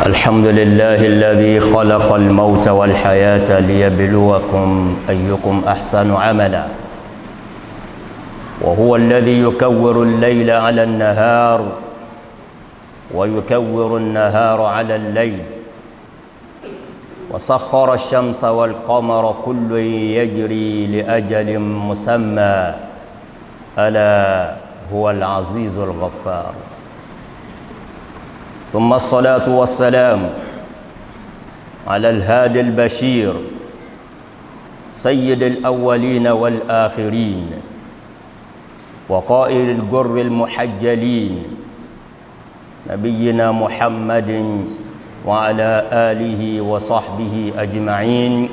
الحمد لله الذي خلق الموت والحياة ليبلوكم أيكم أحسن عملا، وهو الذي يكور الليل على النهار ويكور النهار على الليل، وسخر الشمس والقمر كل يجري لأجل مسمى، ألا هو العزيز الغفار. ثم الصلاة والسلام على الهادي البشير سيد الأولين والآخرين وقائل الجر المحجلين، نبينا محمد وعلى آله وصحبه أجمعين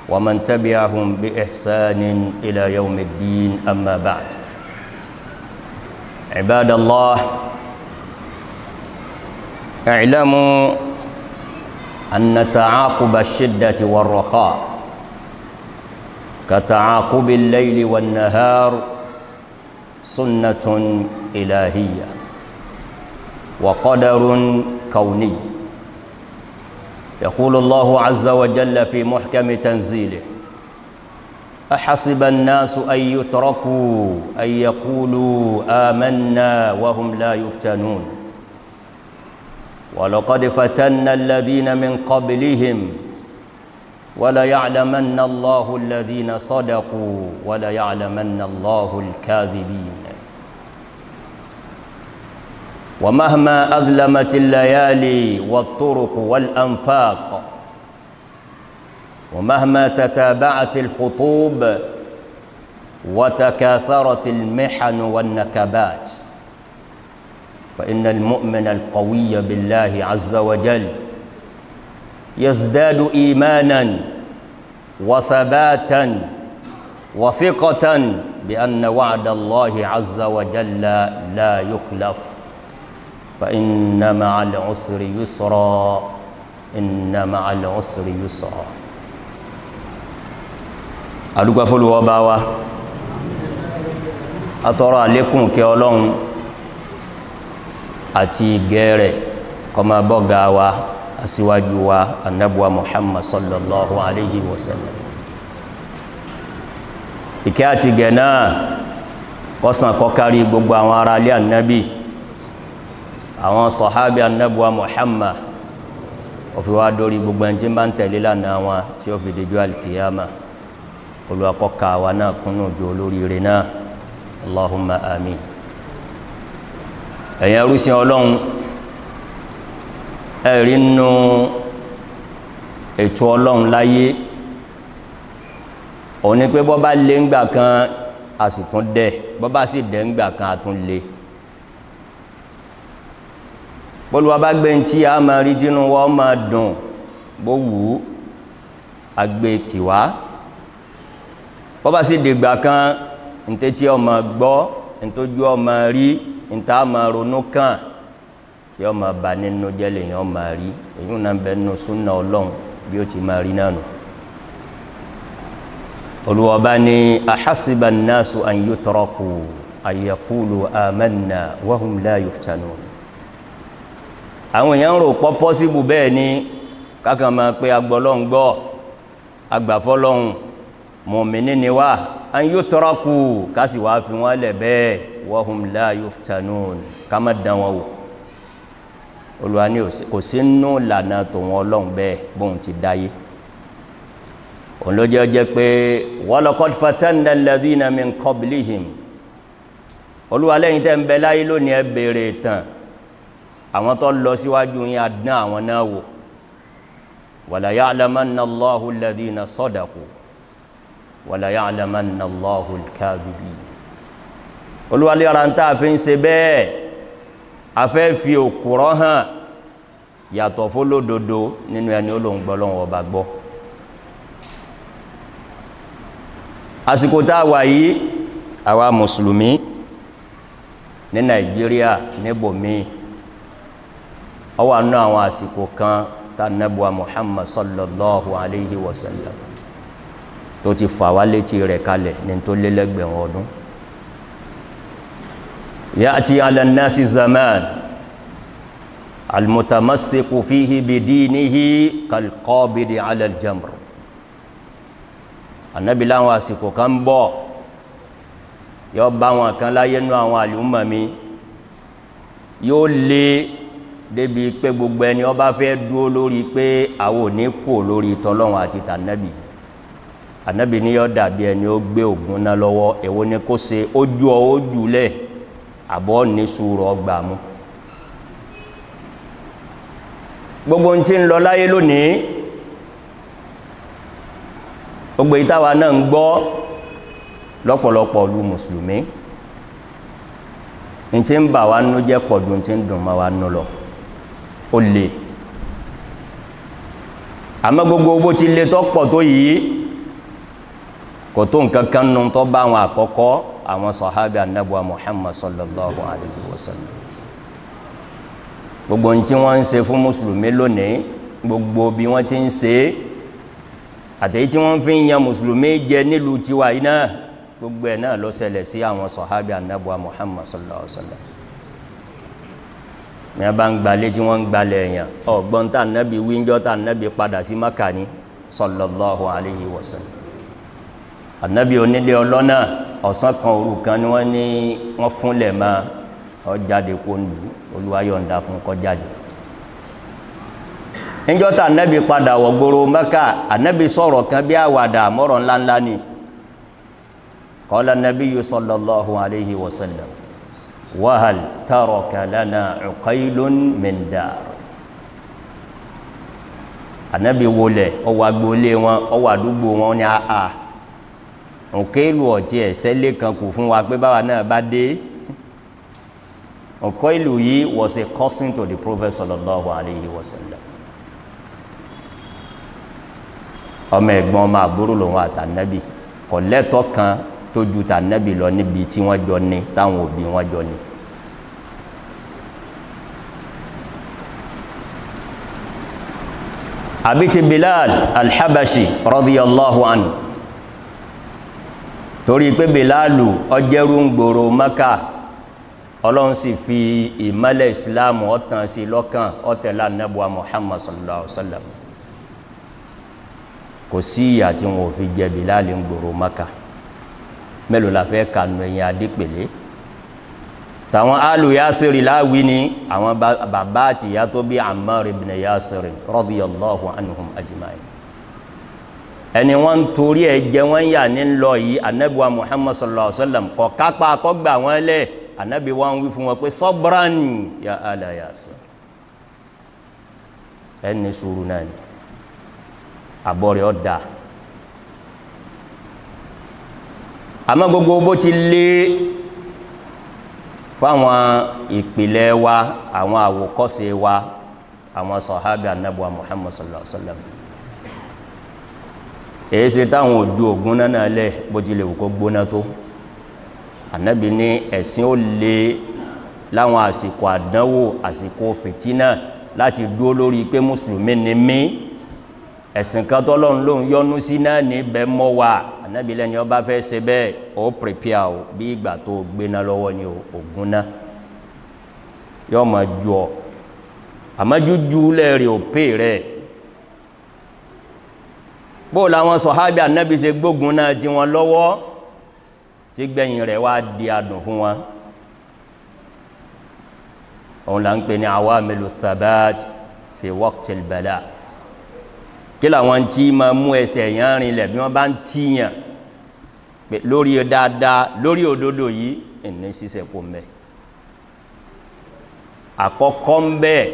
ومن تبعهم بإحسان إلى يوم الدين. أما بعد، عباد الله، اعلموا أن تعاقب الشدة والرخاء كتعاقب الليل والنهار سنة إلهية وقدر كوني. يقول الله عز وجل في محكم تنزيله: أحسب الناس أن يتركوا أن يقولوا آمنا وهم لا يفتنون، ولقد فتنا الذين من قبلهم وليعلمن الله الذين صدقوا وليعلمن الله الكاذبين. ومهما أظلمت الليالي والطرق والأنفاق، ومهما تتابعت الخطوب وتكاثرت المحن والنكبات، فإن المؤمن القوي بالله عز وجل يزداد إيمانا وثباتا وثقة بأن وعد الله عز وجل لا يخلف، فإن مع العسر يسرا، إن مع العسر يسرا. Adúpẹ́ f'Olúwa Ọba wa, atọrọ àlékún kẹ́ Ọlọ́run àti ìgẹ́ rẹ̀ kó máa bọ́gá wa aṣíwájú wa Ànábì Muhammad sallallahu alayhi wa sallam. Ìkẹ́ àti ìgẹ́ náà kó sàn kó kárí gbogbo àwọn ará ilé Ànábì, àwọn sọ̀hábí Ànábì Muhammad, ó fi wá dórí gbogbo ẹni tí ń bá ń tẹ̀lé lánàá wọn tí ó fi dìjọ́ alkiyama. Olúwa kó kà wá náà kúnnù jù olóríire náà. Allahumma amin. Ẹ̀yin ẹrúsìn Ọlọ́run, ẹ̀rí nínú ètò Ọlọ́run láyé òun ni pé bọ́ bá lé ńgbà kan a sì tún dẹ̀, bọ́ bá sì dẹ̀ ńgbà kan a tún lé. Bólúwa bá gbé tí a máa rí tínú wọ́n máa dùn, bó wù ú agbé tìwá. Bọ́ bá sì dìgbà kan ntẹ́tí ọmọ gbọ́, ntójú ọmọ rí, nta ma ronú kàn tí ó ma bà nínú jẹ́ lèyàn ma rí. Èyí náà bẹ nínú súnà Ọlọ́run bí ó ti ma rí náà nù. Olúwa bá ní ahasiba an-nasu an yutraku an yaqulu amanna wa hum la yuftanun. Àwọn èèyàn rò pọ́ pọ́síbù bẹ́ẹ̀ ni kákan máa pé agbọ́lọ́hun gbọ́, agbàfọ́lọ́hun, mùmínì ni wá, an yutraku, ká sì wá fi wọ́n lẹ̀ bẹ́ẹ̀, wahum la yuftanun, ká má dán wọn wò. Olúwa ní kò sí nínú ìlànà tòun Ọlọ́run bẹ́ẹ̀ bóun ti dáyé. Òun ló jẹ́ jẹ́ pé walaqad fatanna alladhina min qablihim. Olúwa lẹ́yìn tẹ́ ń bẹ láyé lónìí, ẹ béèrè ìtàn àwọn tó lọ síwájú yín, a dán àwọn náà wò. Wala ya'lamanna Allahu alladhina sadaqu wala ya'lamanna Allahu al-kadhibin. Olúwa lé ara ń tá a fi ń ṣe bẹ́ẹ̀, a fẹ́ fi òkúrọ́ hàn yàtọ̀ fólódodo nínú ẹni olóhùn gbọ́ lọ́wọ́ ọba gbọ́. Àsìkò tá a wà yìí, àwa mùsùlùmí ní Nàìjíríà níbòmíì, ó wà nínú àwọn àsìkò kan tá Ànábì Muhammad sallallahu alayhi wa sallam tó ti fà wá létí rẹ̀ kalẹ̀ ní tó lé lẹ́gbẹ̀rún ọdún. Ya'ti ala an-nasi zaman Al-mutamassiku fihi bidinihi kal-qabidi ala al-jamr. Ànábì láwọn àsìkò kan bọ̀, yóò bá wọn kan láyé nú àwọn àlùmọ̀ mi, yóò lé débi pé gbogbo ẹni ó bá fẹ́ dúó lórí pé àwọn ò ní kú lórí tọlọ́run àti tànábì. Ànábì ní yóò dàbí ẹni ó gbé ògùn náà lọ́wọ́, èwo ni kó ṣe, ó ju ọ ó jùlẹ̀, àbọ̀ ní sùúrù ọgbà mú. Gbogbo ń tí ń lọ láyé lónìí, gbogbo ìtawà náà ń gbọ́ lọ́pọ̀lọpọ̀ ìlú mùsùlùmí, ń tí ń bà wá nú jẹ́ pọ̀ ju ń tí ń dùn má wá nú lọ, ó le. Àmọ́ gbogbo owó ti le tó pọ̀ tó yìí, kò tó nǹkan kan nù tó bá àwọn àkọ́kọ́ àwọn sàhábà Ànábì Muhammad sallallahu alayhi wa sallam. Gbogbo ń tí wọ́n ń ṣe fún mùsùlùmí lónìí, gbogbo bí wọ́n ti ń ṣe, àtẹ̀yí tí wọ́n fi ń yan mùsùlùmí jẹ nílùú tiwa yìí náà, gbogbo ẹ̀ náà ló ṣẹlẹ̀ sí àwọn sàhábà Ànábì Muhammad sallallahu alayhi wa sallam. Ní a bá ń gbalé tí wọ́n ń gbalẹ̀ èèyàn, ọ̀gbọ́n tá Ànábì wíńjọ́ tá Ànábì padà sí Mákà ní sallallahu alayhi wa sallam. Ànábì onílé ọlọ́nà ọ̀sán kan òru kan ni wọ́n ní wọ́n fúnlẹ̀ máa ó jáde kó ń lù, Olúwa yọ̀ǹda fún kó jáde. Níjọ́ tá Ànábì padà wọ̀ gbòòrò Mákà, Ànábì sọ̀rọ̀ kan bí àwàdà, mọ́rọ̀ ńláńlá ni. Qala nabiyyu sallallahu alayhi wa sallam, wahal taraka lana uqaylun min dar. Ànábì wọlé, ó wá agboolé wọn, ó wá àdúgbò wọn, ní àà Uqaylu ọ̀tí ẹ̀sẹ̀ lé kan kù fún wa pé báwa náà bá dé. Uqaylu yìí was a cousin to the Prophet sallallahu alayhi wa sallam. Ọmọ ẹ̀gbọ́n ọmọ àbúrò lòun àtànábì, kò lẹ́tọ̀ọ́ kan tó ju tànábì lọ níbi tí wọ́n jọ ní, táwọn òbí wọn jọ ní. Àbí ti Bilal al-Habashi radiyallahu anhu, torí pé Bilalu ọjẹ́rú ń gbòòrò Maka, Ọlọ́run sì fi ìmọ́lẹ̀ Ìsìláàmù ọ̀tàn sí lọ́kàn, ọ̀tẹ̀lá Ànábì Muhammad sallallahu alaihi wasallam. Kò sí ìyà tí wọn ò fi jẹ Bilal ń gbòòrò Maka. Mélòó la fẹ́ kanu ẹ̀yìn adépèlé? Tàwọn alu Yasiri láwí ni àwọn bàbá àti ìyá tó bí Ammar ibn Yasiri radiyallahu anhum ajma'in. Ẹni wọ́n ń torí ẹ jẹ wọ́n yà ní lọ yìí, Ànábì wa Muhammad sallallahu alaihi wasallam kọ̀ kápá kọ́gbà wọn lẹ̀. Ànábì wọn wí fún wọn pé sabran ya ala Yasir, ẹni sùúrù náà ni, àbọ̀ rẹ̀ ọ̀ da. Àmọ́ gbogbo bó ti lé fáwọn ìpìlẹ̀ wa, àwọn àwòkọ́ṣe wa, àwọn sàhábà Ànábì wa Muhammad sallallahu alaihi wasallam, èyí ṣe táwọn ojú ògùn náà lẹ̀ bó ti lè wù kó gbóná tó. Ànábì ní ẹ̀sìn ó lé láwọn àsìkò àdánwò, àsìkò fìtínà, láti dúó lórí pé mùsùlùmí ni mí, ẹ̀sìn kan tọ́lọ́run lóun yọ́nú sí náà ní bẹ́ẹ̀ mọ́ wa. Ànábì lẹ́ni ó bá fẹ́ ṣe bẹ́ẹ̀, ó prepare o, bí ìgbà tó gbéná lọ́wọ́ ni ògùn náà yóò máa ju ọ, àmọ́ jújú lẹ́rìí ò pè rẹ̀. Bó làwọn sọ̀hábì Ànábì ṣe gbógun náà tí wọ́n lọ́wọ́, tí gbẹ̀yìn rẹ̀ wá di adùn fún wọn. Òun là ń pè ní awamilu thabat fi waqtil bala. Kí làwọn tí ma mú ẹsẹ̀ yẹn rinlẹ̀ bí wọ́n bá ń tíyàn lórí dáadáa, lórí òdodo yìí, ẹni ṣiṣẹ́ kò mẹ́. Àkọ́kọ́ ń bẹ́ẹ̀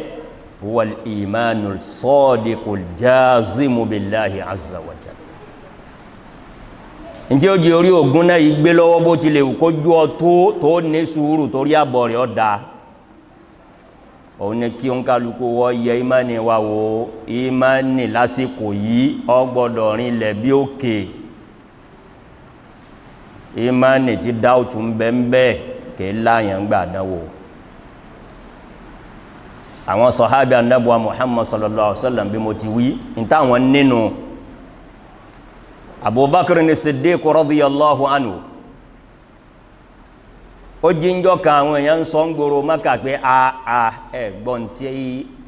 huwa al-imanu as-sadiqu al-jazimu billahi azza wa jalla. Ǹjẹ́ ó di orí ògùn náà yìí gbé lọ́wọ́ bó ti lè kójú ọ tó ní sùúrù torí àbọ̀ rẹ̀ ọ̀ da. Òun ni kí òǹkàlùkù wọ́ yẹ ìmánì wa wò, ìmánì lásìkò yìí ọ gbọ́dọ̀ rinlẹ̀ bí òkè. Ìmánì tí dáùtù ń bẹ ń bẹ kì í láyàn gbà dánwò. Àwọn sọ̀hábì Ànábì wa Muhammad sallallahu alaihi wasallam bí mo ti wí, ní táwọn nínú Abubakar ni Siddiq radiyallahu anhu, Ó jíjọ́ kan àwọn èèyàn ń sọ ń gbòòrò Mákà pé a ẹ̀gbọ́n tí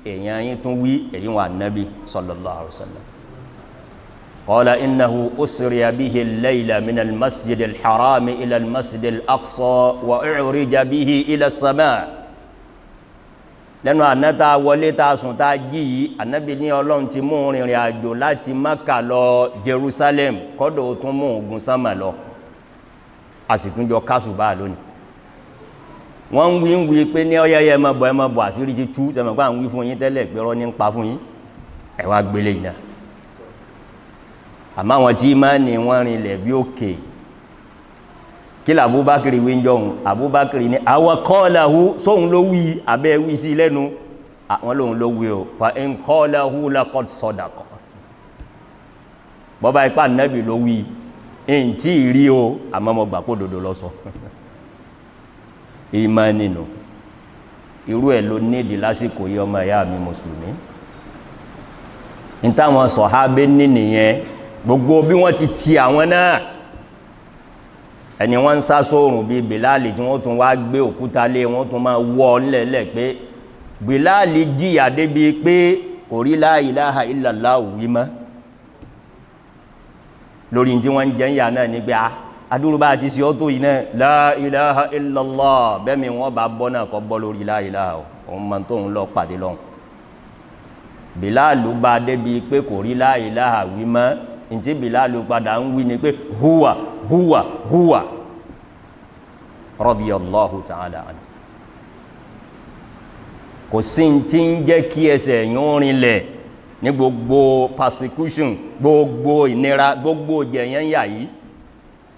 èèyàn yín tún wí, èyí wà nábì sallallahu alaihi wasallam. Qala innahu usriya bihi al-layla min al-masjid al-haram ila al-masjid al-aqsa wa u'rija bihi ila as-sama'. Lẹ́nu àná tá a wọlé tá a sùn tá a jí yìí, ànábì ní Ọlọ́run ti mú rìnrìn àjò láti Mákà lọ Jerusalem, kọ́dọ̀ tún mú ogun sánmà lọ, a sì tún jọ kásùbà lónìí. Wọ́n ń wí ń wí pé ní ọyẹ́yẹ́ ẹ má bọ̀ ẹ má bọ̀, àṣírí ti tú. Sẹ́mi pé à ń wí fún yín tẹ́lẹ̀ pé rọ́ ní ń pa fún yín, ẹ wá gbélé yìí náà. Àmọ́ àwọn tí ìmánì wọ́n rinlẹ̀ bí òkè. Kí lè Abubakar wí ń jọ̀hún? Abubakar ní àwọn kọ́ọ̀láhu, sóhun ló wí abẹ́ wí sí lẹ́nu? Àwọn lóhun ló wí o. Fa in kọ́ọ̀láhu laqad sadaqa. Bọ́bá ipá nẹ́bì ló wí, ẹ̀yìn tí ì rí o, àmọ́ mo gbà kó dodo lọ sọ. Ìmánì nù. Irú ẹ̀ ló nídìí lásìkò yìí, ọmọ ìyá mi mùsùlùmí. Ní táwọn sọ̀hábé ní nìyẹn, gbogbo bí wọ́n ti ti àwọn náà, ẹni wọ́n ń sá sóòrùn bíi Bìláàlì tí wọ́n tún wá gbé òkúta lé, wọ́n tún máa wọ́ ńlẹ̀lẹ̀ pé Bìláàlì jìyà débi pé kò rí la ilaha illallah wí mọ́. Lórí tí wọ́n ń jẹ́ ìyà náà nígbà adúrú bá ti ṣe ọ́ tó yìí náà, la ilaha illallah, bẹ́ẹ̀ mi wọ́n bá bọ́ náà kọ́ bọ́ lórí la ilaha, òun máa tóun lọ pàdé lọ́hùn. Bìláàlù bá débi pé kò rí la ilaha wí mọ́. Ntí Bìláàlù padà ń wí ni pé huwa huwa huwa radiyallahu ta'ala anhu. Kò sí tí ń jẹ́ kí ẹsẹ̀ yín rinlẹ̀ ní gbogbo persecution, gbogbo ìnira, gbogbo jẹ̀yàn yà yìí,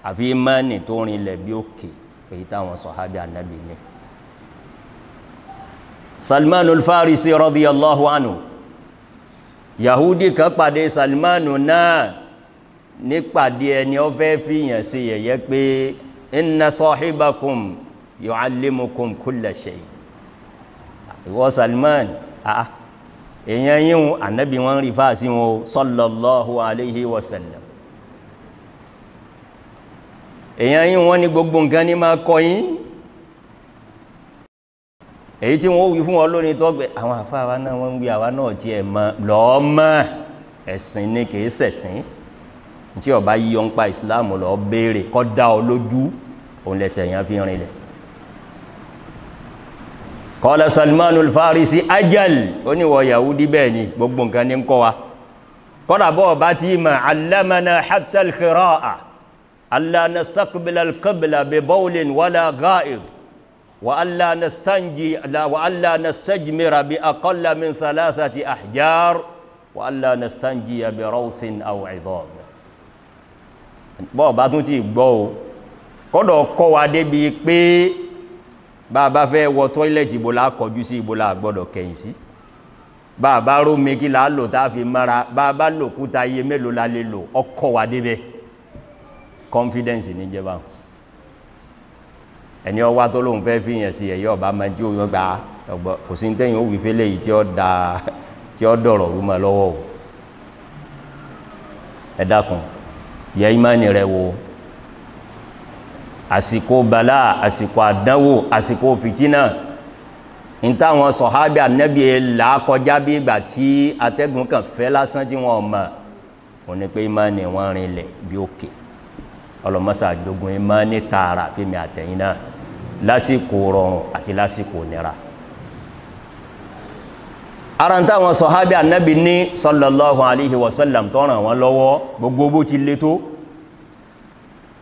àfi ìmánì tó rinlẹ̀ bí òkè, èyí táwọn sọ̀hábì ànábì ní. Salmanu al-Farisi radiyallahu anhu, Yahudi kan pàdé Salmanu náà nípàdé ẹni ó fẹ́ fìyàn sí yẹ̀yẹ́ pé inna sahibakum yu'allimukum kulla shay. Ìwọ Salman, èèyàn yíhun ànábì wọn rí fáàsí wọn sallallahu alayhi wa sallam. Èèyàn yíhun wọn ní gbogbo nǹkan ní máa kọ́ yín. Èyí tí wọ́n wí fún wọn lónìí tó gbé àwọn àfáà wa náà wọ́n ń wí, àwa náà tí ẹ̀ mọ́ lọ́ọ́ mọ́ ẹ̀sìn ni, kìí ṣẹ̀sìn. Tí ó bá yíyọ ń pa ìsìláàmù lọ béèrè kó dá ọ lójú, òun lẹ́sẹ̀ yẹn fi rinlẹ̀. Qala Salmanu al-Farisi ajal, ó ní wọ Yahudi bẹ́ẹ̀ ni gbogbo nǹkan ní ń kọ́ wa. Kọ́dà bọ́ ọba tí mà allamana hatta al-qira'a alla nastaqbila al-qibla bi bawlin wala gha'id wa alla nastanji wa alla nastajmira bi aqalla min thalathati ahjar wa alla nastanjiya bi rawthin aw 'idam. Bọ́ ọba tún ti gbọ́ o, kọ́dọ̀ kọ́ wa débi pé bá a bá fẹ́ wọ tọ́ílẹ̀tì ibo la kọjú sí, ibo la gbọ́dọ̀ kẹ̀yìn sí, bá a bá rómi kí la lò tá a fi mara, bá a bá lò kúta iye mélòó la lè lò, ọkọ̀ wa débẹ̀. Confidence ní jẹ́ báwọn. Ẹni ọwá tó lóun fẹ́ fi yàn sí ẹ̀yọ́ ọba máa tí ó yọ gba ọgbọ́, kò sí tẹ́yìn ó wí fẹ́lẹ̀ yìí tí ó da tí ó dọ̀rọ̀ rú mọ́ lọ́wọ́ o. Ẹ dákun, yẹ ìmánì rẹ wò. Àsìkò bàlá, àsìkò àdánwò, àsìkò fìtínà, ní táwọn sọ̀hábì ànábì là kọjá bí ìgbà tí atẹ́gùn kan fẹ́ lásán tí wọ́n mọ̀, ò ní pé ìmánì wọn rinlẹ̀ bí òkè. Ọlọ́mọ́sá jogun ìmánì tààrà fími àtẹ̀yìn náà lásìkò rọrùn àti lásìkò nira. Ara ń táwọn sọ̀hábì ànábì ní sallallahu alaihi wasallam tó ràn wọ́n lọ́wọ́ gbogbo bó ti le tó,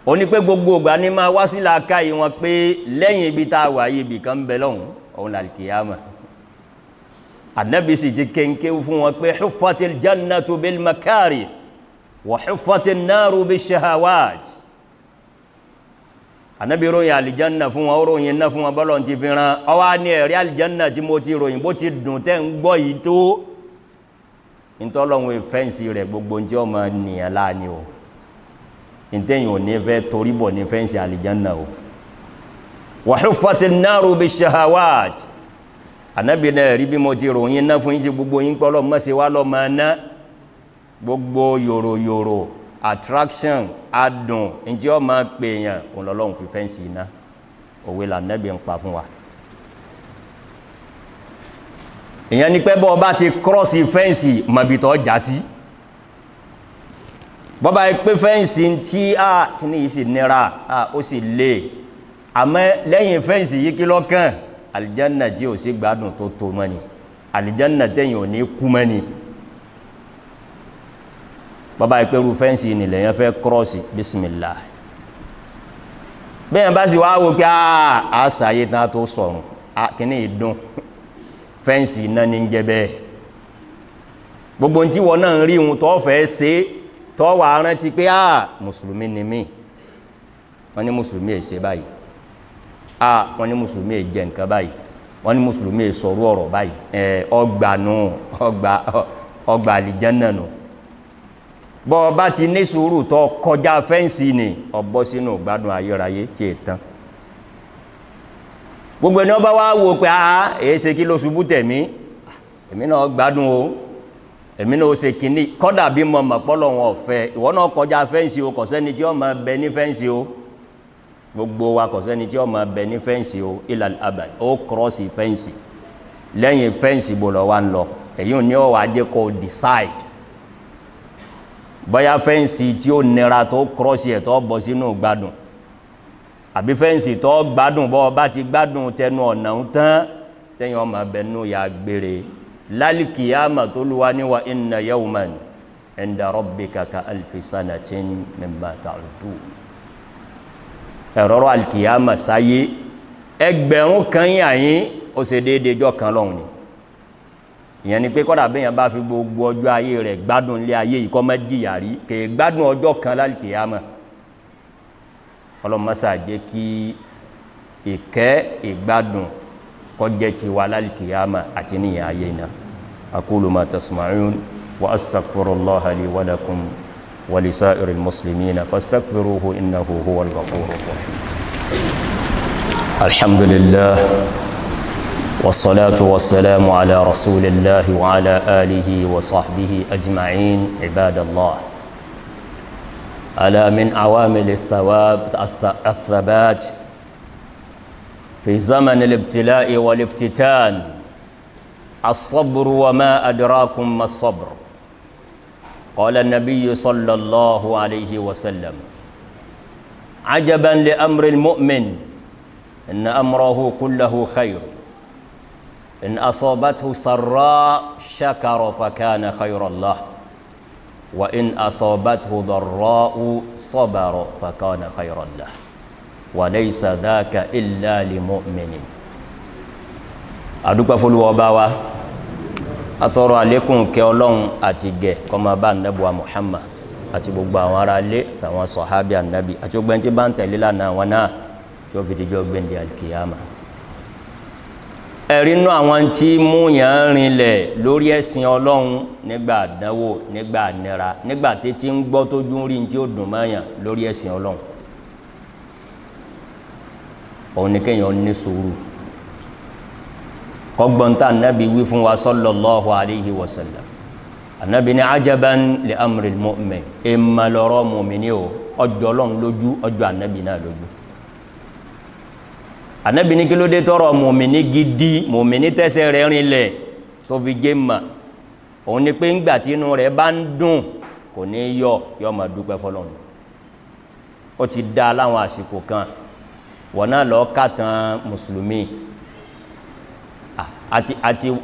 ó ní pé gbogbo ìgbà ní máa wá sí làákàyè wọn pé lẹ́yìn ibi tá a wà yìí ibì kan ń bẹ lọ́hùn, òun làlùkìyàmà. Ànábì sì ti kéńké fún wọn pé huffatil jannatu bil makari wa huffatin naru bis shahawat. Ànábì ròyìn àlìjánà fún wọn, ó ròyìn iná fún wọn, bọ́lọ̀ ti fi ran ọwá ní ẹ̀rí àlìjánà tí mo ti ròyìn bó ti dùn tẹ́ ń gbọ́ yìí tó, ntọ́lọ́hun fẹ́ǹsì rẹ̀ gbogbo ní tí ọmọ nìyẹn láàánú o, ntẹ́yìn ò ní fẹ́ torí bọ̀ ní fẹ́ǹsì àlìjánà o. Wa huffatin naru bis shahawat. Ànábì náà rí bí mo ti ròyìn iná fún yín tí gbogbo yín pọ́ lọ́mọ ṣe wá lọ́mọ ná, gbogbo yòròyòrò attraction adùn ntí ọ máa pè yàn, òun lọ́lọ́run fi fẹ́ǹsì iná. Òwe là nẹ́bí ń pa fún wa. Ìyẹn ni pé bọ́ bá ti kírọ́sì fẹ́ǹsì mọ̀bìtọ̀ já sí. Bọ́bá pé fẹ́ǹsì tí a kíní yìí sì nira, a ó sì lè, àmọ́ lẹ́yìn fẹ́ǹsì yìí kí lọ́kàn àlìjánà tí ò sí gbádùn tó tó mọ́ni, àlìjánà tẹ́yìn ò ní kú mọ́ni. Bọ́bá pé irú fẹ́ǹsì nílẹ̀ yẹn fẹ́ kírọ́sì, bísímìlá. Bẹ́ẹ̀ bá sì wá wò pé a ṣàyè tán tó sọ̀rùn, kíní ìdún fẹ́ǹsì náà ní jẹ́ bẹ́ẹ̀. Gbogbo tí wọ́n náà ń rí ohun tó fẹ́ ṣe, tó wà rántí pé à mùsùlùmí ni mí, wọ́n ní mùsùlùmí è ṣe báyìí, à wọ́n ní mùsùlùmí è jẹ nǹkan báyìí, wọ́n ní mùsùlùmí è sọ̀rọ̀ ọ̀rọ̀ báyìí, ọgbà nù, ọgbà àlìjánnà nù. Bọ́ bá ti ní sùúrù tó kọjá fẹ́ǹsì ni, ó bọ́ sínú gbádùn ayérayé tí è tán. Gbogbo ẹni ọba wá wò pé àá èé ṣe kí ló ṣubú tẹ̀mí, èmi náà gbádùn o, èmi náà ó ṣe kìíní, kọ́dà bí mo mọ̀ pọ́lọ̀ wọn ọ̀fẹ́, ìwọ náà kọjá fẹ́ǹsì o, kò sẹ́ni tí ó máa bẹ ní fẹ́ǹsì o. Gbogbo wa kò sẹ́ni tí ó máa bẹ ní fẹ́ǹsì o, ilal abad, ó kírọ́sì fẹ́ǹsì. Lẹ́yìn fẹ́ǹsì bò lọ wá ń lọ, èyí ò ní ó wá jẹ́ kó decide bóyá fẹ́ǹsì tí ó nira tó kírọ́sì ẹ̀ tó bọ́ sínú gbádùn, àbí fẹ́ǹsì tó gbádùn bọ́ bá ti gbádùn tẹnu ọ̀nà ń tán, tẹ́yìn ọmọ abẹnú ya gbére lálìkìyàmà tó lúwa níwà inna yawman inda rabbika ka alfi sanatin mimma ta'udun. Ẹ̀rọ̀rọ̀ alìkìyàmà sáyé 1000 kan yàyín ó ṣe déédéé jọ́ kan lọ́hùn ni. Ìyẹn ni pé kọ́dà bẹ́yàn bá fi gbogbo ọjọ́ ayé rẹ̀ gbádùn ilé ayé yìí kọ́ mọ́ jìyà rí, kè gbádùn ọjọ́ kan lálìkìyàmà. Ọlọ́mọ́sà jẹ́ kí ìkẹ́ ìgbádùn kó jẹ́ ti wa lálìkìyàmà àti ní ayé iná. Aqulu ma tasma'un wa astaghfirullaha li wa lakum wa li sa'iril muslimina fastaghfiruhu innahu huwal ghafurur rahim. Alhamdulillah wassalatu wassalamu ala rasulillahi wa ala alihi wa sahbihi ajma'in. Ibadallah, ala min awamil الثبات في زمن الابتلاء والافتتان الصبر، وما أدراكم ما الصبر. قال النبي صلى الله عليه وسلم: عجبا لأمر المؤمن إن أمره كله خير، إن أصابته سراء شكر فكان خيرا له، وإن أصابته ضراء صبر فكان خيرا له، وليس ذاك إلا لمؤمن. Adúpẹ́ f'Olúwa ọba wa, atọrọ àlékún kẹ́ Ọlọ́run àti gẹ̀ kó máa bá Ànábì wa Muhammad àti gbogbo àwọn ará ilé àtàwọn sọ̀hábì Ànábì àti gbogbo ẹni tí bá ń tẹ̀lé lánàá wọn náà tí ó fi dijọ́ gbẹ̀ndẹ̀ alkiyama. Ẹ̀rí inú àwọn tí mú yàn rinlẹ̀ lórí ẹ̀sìn Ọlọ́run nígbà àdánwò, nígbà nira, nígbà tí tí ń gbọ́ tójú ń rí tí ó dùn mọ́yàn lórí ẹ̀sìn Ọlọ́run, òun ni kéèyàn ní sùúrù. Kọ́gbọ́n tá Ànábì wí fún wa sallallahu alayhi wa sallam. Ànábì ní ajaban li amril mu'min, èèmà lọ́rọ̀ mùmíní o, ọjọ́ Ọlọ́run lójú, ọjọ́ Ànábì náà lójú. Ànábì ní kí ló dé tọrọ mùmíní gidi, mùmíní tẹ́sẹ̀ rẹ̀ rinlẹ̀ tó fi jẹ́ mà, òun ni pé ńgbà tí inú rẹ̀ bá ń dùn kò ní yọ, yọ máa dúpẹ́ f'Ọlọ́run. Ó ti dá láwọn àsìkò kan, wọ́n náà lọ kàtàn mùsùlùmí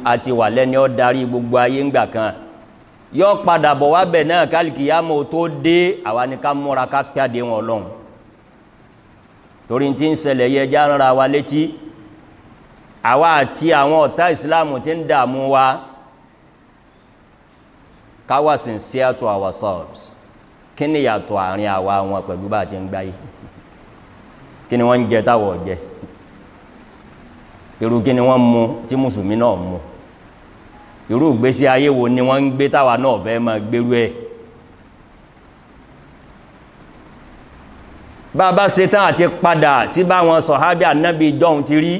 àti wà lẹ́ni ó darí gbogbo ayé ńgbà kan, yọ padà bọ̀ wá bẹ̀ náà kálíkìyámọ̀ tó dé, àwa ni ká múra ká pàdé wọn Ọlọ́run. Torí tí ń ṣẹlẹ̀ yẹ já rárá wa létí, àwa àti àwọn ọ̀tá ìsìláàmù tí ń dààmú wa, ká wà sincere to ourselves. Kí ni ìyàtọ̀ àárín àwa wọn pẹ̀lú bá a ti ń gbáyé? Kí ni wọ́n ń jẹ táwọ̀ jẹ? Irú kí ni wọ́n mu tí mùsùlùmí náà mu? Irú ìgbésí ayé wo ni wọ́n ń gbé táwa náà fẹ́ máa gbérú ẹ̀? Bàbá ṣetán àti padà sí báwọn sọ̀hábí Ànábì jọ̀hún ti rí,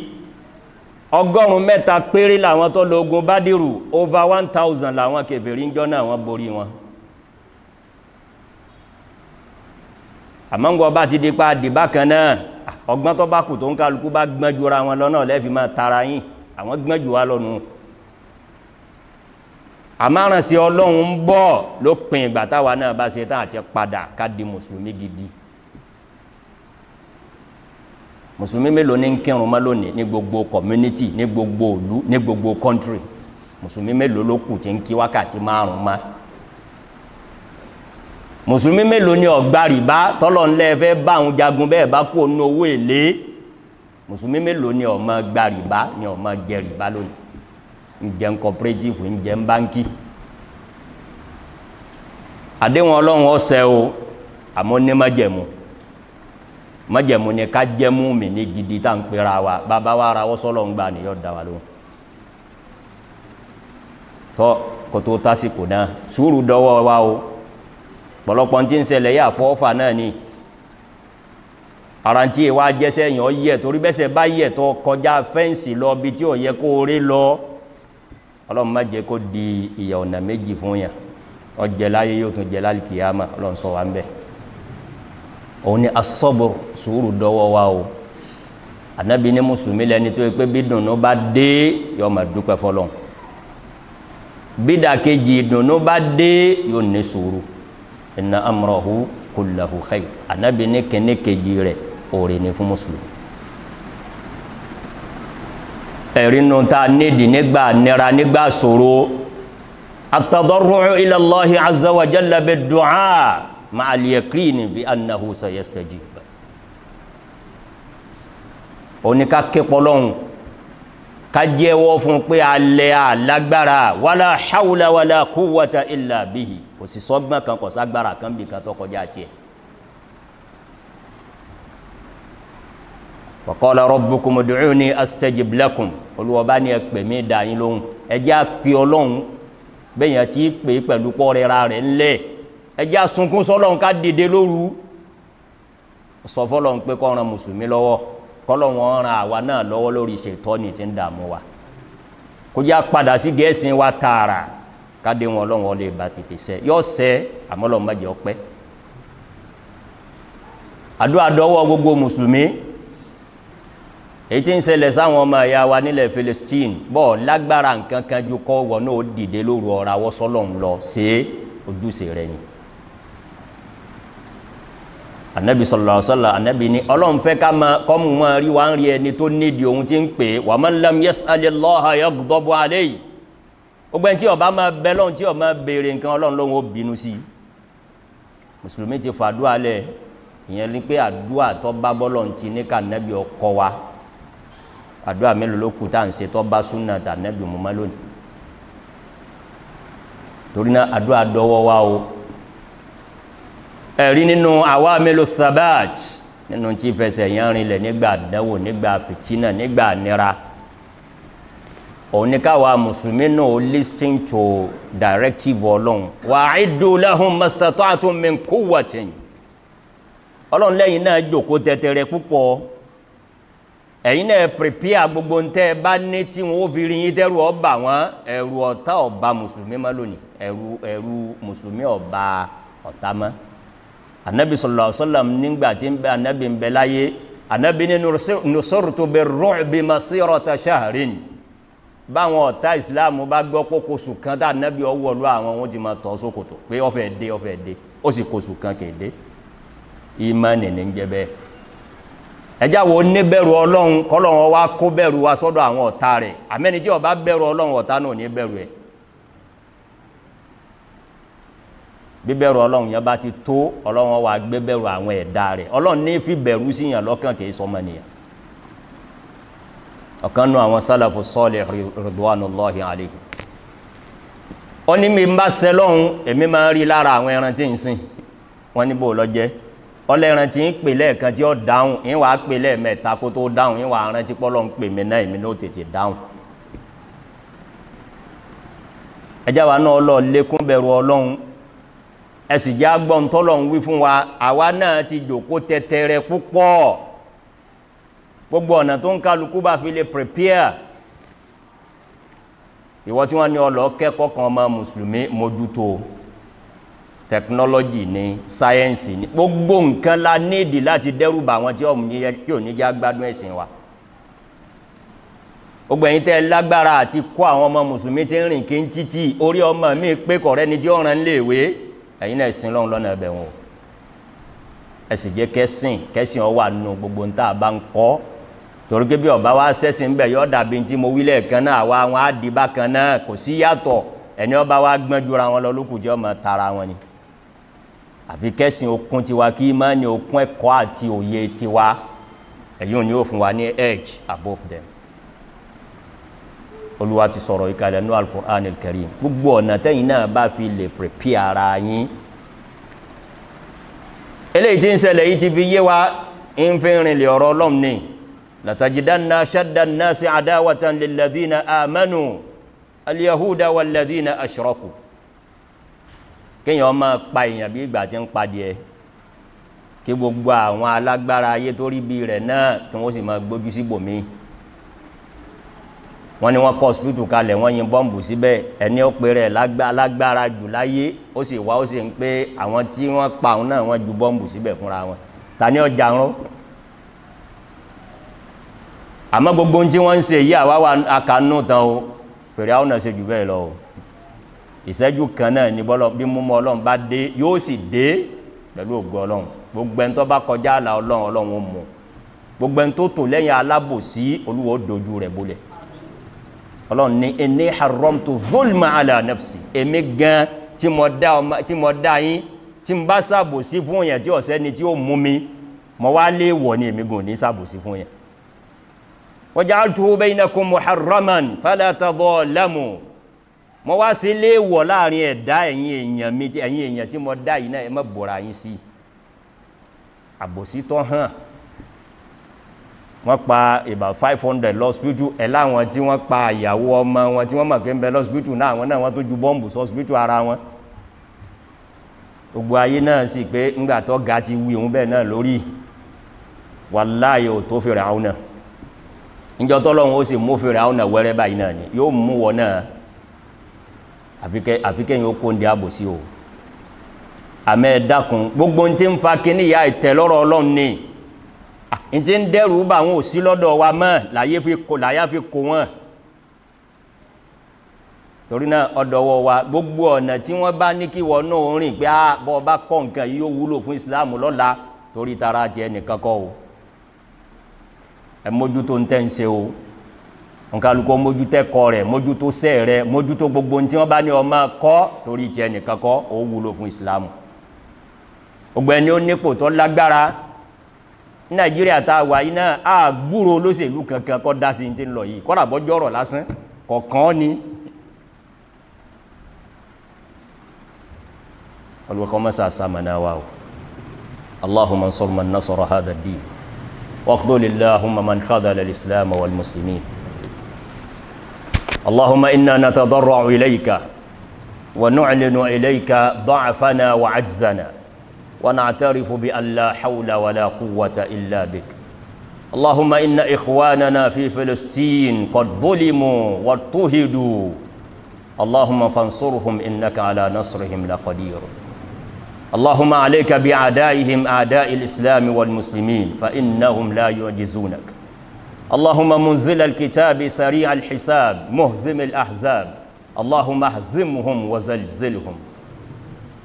300 péré làwọn tó lọ ogun Bádìrù, over 1000 làwọn kèfèrí ńjọ́ náà wọ́n borí wọn. Àmọ́ ń gbọ́ bá ti di pa dìbá kan náà, Ọgbọ́n tó bá kù tó ń kálukú bá gbọ́n ju ra wọn lọ́nà lẹ́fì máa tara yín, àwọn gbọ́n jù wá lọ́nu. Àmáràn sí Ọlọ́run ń bọ̀ lópin ìgbà táwa náà bá ṣe tán àti padà ká di mùsùlùmí gidi. Mùsùlùmí mélòó ní ń kírun mọ́ lónìí ní gbogbo community, ní gbogbo ìlú, ní gbogbo country? Mùsùlùmí mélòó ló kù tí ń kí wákàtí márùn-ún mọ́? Mùsùlùmí mélòó ní ọ̀gbà rìbá tọ́lọ̀ ńlẹ́ fẹ́ bá àwọn jagun bẹ́ẹ̀ bá kú ònú owó èlé? Mùsùlùmí mélòó ní ọmọ gba rìbá, ní ọmọ jẹ rìbá lónìí? Ń jẹ ń cooperative, ń jẹ ń báńkì. Àdéhùn Ọlọ́run ọ̀sẹ̀ o, àmọ́ ní májẹ̀mú. Májẹ̀mú ni ká jẹ́ mùmínì gidi tá ń pera wa, bàbá wa ra wọ́sọ́lọ́ ń gbà ní yọ̀ dá wa lóhùn. Tọ́ kò tó tásìkò náà, sùúrù dọwọ́ wa o. Pọ̀lọpọ̀ tí ń ṣẹlẹ̀ yà fọ́fà náà ni ara tí ìwà jẹ́sẹ̀ èèyàn yẹ̀, torí bẹ́sẹ̀ bá yẹ̀ tó kọjá fẹ́ǹsì lọ bí tí ò yẹ kó rí lọ, Ọlọ́run má jẹ́ kó di ìyà ọ̀nà méjì fún yàn. Ó jẹ láyé yóò tún jẹ lálìkìyámà, Ọlọ́run sọ wa ń bẹ̀. Òun ni asọ́bùrù, sùúrù dọwọ́ wa o. Ànábì ní mùsùlùmí lẹni tó yẹ pé bí dùnnú bá dé yóò máa dúpẹ́ fọ́lọ́run, bí dàkejì dùnnú bá dé yóò ní sùúrù. Inna amrahu kullahu khair. Ànábì ní kíní kejì rẹ̀ oore ni fún mùsùlùmí. Ẹ̀rí nu ta nídìí nígbà nira nígbà ṣòro, at-tadarru'u ila Allahi azza wa jalla bid-du'a ma'al yaqini bi annahu sayastajib. Oníká képọ̀ lọ́hùn, ká jẹ́wọ́ fún pé alẹ́ alágbára, wala hawla wala quwwata illa bihi. Kò sí sọ́gbọ́n kan, kò ságbára kan bí kan tó kọjá tiẹ̀. Wa qala rabbukum ud'uni astajib lakum. Olúwa bá ní ẹ pè mí dá yín lóhùn. Ẹ jẹ́ á pe Ọlọ́hun bẹ́yàn tí pè pẹ̀lú pọ́ rẹra rẹ̀ ńlẹ̀. Ẹ jẹ́ á sunkún sọ́lọ́hun ká dìde lóru. Sọ fọ́lọ́hun pé kó ran mùsùlùmí lọ́wọ́, kọ́lọ́hun ran àwa náà lọ́wọ́ lórí ṣètọ́ni tí ń dààmú wa. Kó jẹ́ á padà sí gẹ̀ẹ́sìn wa tààrà, káde wọn Ọlọ́run lè ba tètè sẹ, yọ sẹ, àmọ́ Ọlọ́run má jẹ́ ó pẹ́. Àdúrà dọwọ́ gbogbo mùsùlùmí. Èyí tí ń ṣẹlẹ̀ sáwọn ọmọ ẹ̀yà wa nílẹ̀ Palestine bọ́ lágbára nǹkan kan ju kọ́ wọ́n náà dìde lóru ọ̀rọ̀ àwọ́sọ́lọ́hún lọ ṣe ojúṣe rẹ ni. Anabi sallallahu alaihi wasallam, anabi ni Ọlọ́run fẹ́ ká máa kọ́mù máa rí wa ń rí ẹni tó nídìí ohun tí ń pè é. Wa man lam yas'alillaha yaghdabu alayhi. Gbogbo ẹni tí ó bá máa bẹ lọ́hùn, tí ó máa béèrè nǹkan, Ọlọ́run lóhun ó bínú sí i. Mùsùlùmí ti fàdúrà lẹ̀, ìyẹn ni pé àdúrà tó bá bọ́lọ̀ ti ní ká nẹ́bí ọkọ wa. Àdúrà mélòó ló kù tá à ń ṣe tó bá súnà tà nẹ́bí mú má lónìí? Torí náà àdúrà dọwọ́ wa o. Ẹ̀rí nínú awamilu thabat, nínú tí fẹsẹ̀ yẹn rinlẹ̀ nígbà àdánwò, nígbà fìtínà, nígbà nira, òun ní káwa mùsùlùmí náà listen to directive Ọlọ́run. Wa'iddu lahum mastata'tum min quwwatin. Ọlọ́run lẹ́yìn náà jòkó tẹ̀tẹ̀rẹ̀ púpọ̀, ẹ̀yin náà prepare gbogbo ntẹ́ bá ní tí wọ́n ó fi rí yín tẹ́rù ọba wọn. Ẹ̀rù ọ̀tá ọba mùsùlùmí má lónìí, ẹ̀rù mùsùlùmí ọba ọ̀tá mọ́. Anabi sallallahu alaihi wasallam nígbà tí ń bẹ, anabi ń bẹ láyé, anabi ní nusurtu bir-ru'bi masirata shahrin. Báwọn ọ̀tá ìsìláàmù bá gbọ́ pé kóṣù kan tá anabi ọwọ́lu àwọn, wọn ti máa tọ́ sókòtò pé ó fẹ́ dé, ó fẹ́ dé, ó sì kóṣù kan kéde. Ìmánì ní ń jẹ bẹ́ẹ̀. Ẹjá wo ní bẹ̀rù Ọlọ́run, kọ́lọ́run wá kó bẹ̀rù wa sọ́dọ̀ àwọn ọ̀tá rẹ̀. Àmẹ́ni tí ó bá bẹ̀rù Ọlọ́run, ọ̀tá náà ní bẹ̀rù ẹ̀. Bíbẹ̀rù Ọlọ́run yẹn bá ti tó, Ọlọ́run wá gbé bẹ̀rù àwọn ẹ̀dá rẹ̀. Ọlọ́run ní fi bẹ̀rù sí yàn lọ́kàn, kì í sọmọ nìyàn. Ọ̀kan nù àwọn sálàfù sọ́ọ̀lì ridwanullahi alayhi, ó ní mi bá ṣẹ lọ́hun, èmi máa ń rí lára àwọn ẹran tí ń sìn. Wọ́n ní bò lọ jẹ́ ọlẹ́ran tí ń pè lẹ́ẹ̀kan tí ó dáhùn, ń wàá pè lẹ́ẹ̀mẹ́ta kó tó dáhùn, ń wàá rántí pọ́lọ́ ń pè mí náà, èmi náà tètè dáhùn. Ẹjá wa náà lọ lékún bẹ̀rù Ọlọ́run, ẹ sì já gbọ́n tọ́lọ́run wí fún wa. Àwa náà ti jòkó tẹtẹrẹ púpọ̀, gbogbo ọ̀nà tó ń kálukú bá fi lè prepare. Ìwọ tí wọ́n ní ọlọ́ kẹ́kọ̀ọ́ kan ọmọ mùsùlùmí mójútó, Technology ni, science ni, gbogbo nǹkan la nídìí láti dẹ́rùbà àwọn tí ò ní já gbádùn ẹ̀sìn wa. Gbogbo ẹ̀yin tẹ́ lágbára àti kó àwọn ọmọ mùsùlùmí tí ń rìn kí n títì, orí ọmọ mi pé kọ̀rẹ́ ni tí ó ràn léèwé, ẹ̀yin náà sin lọ́run lọ́nà ẹ̀bẹ̀ wọn o. Ẹ sì jẹ́ kẹ́sìn kẹ́sìn ọ wà nù gbogbo nta bá ń kọ́, torí pé bí ọba wa sẹ́sìn ń bẹ̀ yọ dàbí tí mo wí lẹ́ẹ̀kan náà, àwa wọn á di bákan náà, kò sí yàtọ̀. Ẹni ọba wa gbọ́n jura wọn lọ lókùn jẹ́ ọmọ tara wọn ni. Àfi kẹ́sìn okun tiwa, kí ìmánì okun ẹ̀kọ́ àti òye tiwa, ẹ̀yin ò ní yóò fún wa ní edge above them. Olúwa ti sọ̀rọ̀ ìkàlẹ̀ nú Al-Qur'an al-Karim. Gbogbo ọ̀nà tẹ́yìn náà bá fi lè prepare ara yín. Eléyìí tí ń ṣẹlẹ̀ yìí ti fi yé wa, ń fi rìnlẹ̀ ọ̀rọ̀ Ọlọ́run ni. Latajidanna ashadda an-nasi adawatan lilladhina amanu al-yahuda walladhina ashraku. Kéèyàn máa pa èèyàn bí ìgbà tí ń padìẹ, kí gbogbo àwọn alágbára ayé tó rí bí rẹ̀ náà kí wọ́n sì máa gbójú síbòmíì. Wọ́n ní wọ́n kọ́ hospital kalẹ̀, wọ́n yin bọ́ǹbù síbẹ̀, ẹni ó pe rẹ̀ lágbára jù láyé, ó sì wá ó sì ń pé àwọn tí wọ́n pa òun náà wọ́n ju bọ́ǹbù síbẹ̀ fúnra wọn. Ta ni ọjà ń rọ́? Àmọ́ gbogbo ohun tí wọ́n ń ṣe yìí àwa wà akánú tán o, fèrè àwọn náà ṣe jù bẹ́ẹ̀ lọ o. Ìṣẹ́jú kan náà ní bọ́lọ́ bí mímọ́ Ọlọ́run bá dé, yóò sì dé pẹ̀lú ògo Ọlọ́run. Gbogbo ẹni tó bá kọjá àlà Ọlọ́run, Ọlọ́run ó mú. Gbogbo ẹni tó tò lẹ́yìn alábòsí, Olúwa ó dojú rẹ̀ bolẹ̀. Ọlọ́run ní inni haramtu zulma ala nafsi, èmi gan tí mo dá yín, tí n bá ṣàbòsí fún yẹn tí ọ̀sẹ́ ni tí ó mú mi, mo wá lé wọ̀ ni èmi gùn ní ṣàbòsí fún yẹn. Wa ja'altuhu bainakum muharraman fala tadhalamu, mo wá sí lé wọ̀ láàrin ẹ̀dá ẹ̀yin èèyàn mi, ẹ̀yin èèyàn tí mo dá yìí náà, ẹ má bọ̀ra yín sí. Àbòsí tó hàn, wọ́n pa about 500 lọ́sípítù, ẹ̀ láwọn tí wọ́n pa ìyàwó ọmọ wọn tí wọ́n mọ̀ pé ń bẹ lọ́sípítù náà, àwọn náà wọ́n tó ju bọ́ǹbù sọ́sípítù ara wọn. Gbogbo ayé náà sì pé ńgbà tó ga ti wí òun bẹ́ẹ̀ náà lórí, wàláhì ò tó Fíráúnà. Níjọ́ tọ́lọ́run ó sì mú Fíráúnà wẹ́rẹ́ báyìí náà ni yóò mú wọn náà, àfi kẹ́yìn ó kó ń di àbòsí o. Àmọ́ ẹ dákun, gbogbo ohun tí ń fa kíní ìyá ìtẹ́lọ́rọ̀ Ọlọ́run ni ntí ń dẹ́rù bá àwọn òsí lọ́dọ̀ wa mọ́, láyé fi kó wọn. Torí náà ọ̀dọ̀wọ̀ wa, gbogbo ọ̀nà tí wọ́n bá ní kí wọ́n náà rìn pé á bọ́ bá kọ́ nǹkan yìí yóò wúlò fún ìsìláàmù lọ́la, torí tara ti ẹnìkan kọ́ o. Ẹ mójútó ń tẹ́ ń ṣe o, nkálukọ́ mójútó ẹ̀kọ́ rẹ̀, mójútó sẹ́ rẹ̀, mójútó gbogbo ohun tí wọ́n bá ní ó máa kọ́, torí ti ẹnìkan kọ́, ó wúlò fún ìsìláàmù. Gbogbo ẹni ó nípò tó lágbára Nàìjíríà tá a wà yìí náà, a gbúrò olóṣèlú kankan kọ́ dá sí ti ń lọ yìí, kọ́ra bọ́jọ́ ọ̀rọ̀ lásán kọ̀ọ̀kan ni. Olùkọ́ mọ́sá sàmànà wa o. Allahumma ansur man nasara hadha ad-din waqdul illahumma man khadhala al-islam wal muslimin. Allahumma inna natadarra'u ilayka wa nu'linu ilayka da'fana wa 'ajzana wa na'tarifu bi an la hawla wa la quwwata illa bik. Allahumma inna ikhwanana fi Filistin qad zulimu wa tuhidu. Allahumma fansurhum innaka ala nasrihim laqadir. Allahumma alayka bi'adaihim a'da'i al-islam wal muslimin fa innahum la yu'jizunak. Allahumma munzil al-kitabi sari' al-hisab muhzim al-ahzab. Allahumma ahzimhum wa zalzilhum.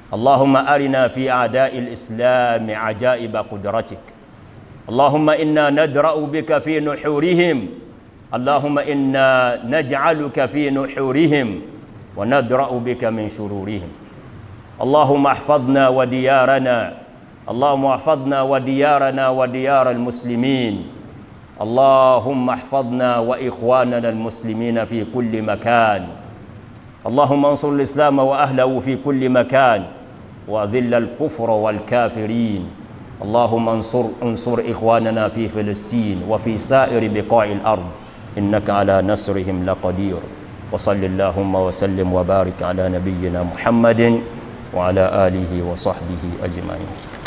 Allahumma arina fi a'da'i al-islam ajaiba qudratik. Allahumma inna nadra'u bika fi nuhurihim. Allahumma inna naj'aluka fi nuhurihim wa nadra'u bika min shururihim. Allahumma ihfazna wa diyarana. Allahumma ihfazna wa diyarana wa diyar al-muslimin. Allahumma ihfazna wa ikhwanana al-muslimina fi kulli makan. Allahumma ansur al-islam wa ahlahu fi kulli makan wa adhill al-kufra wal kafirin. Allahumma ansur ikhwanana fi Filistin wa fi sa'iri biqa'i al-ard innaka ala nasrihim laqadir. Wa salli Allahumma wa sallim wa barik ala nabiyyina Muhammadin wa ala alihi wa sahbihi ajma'in.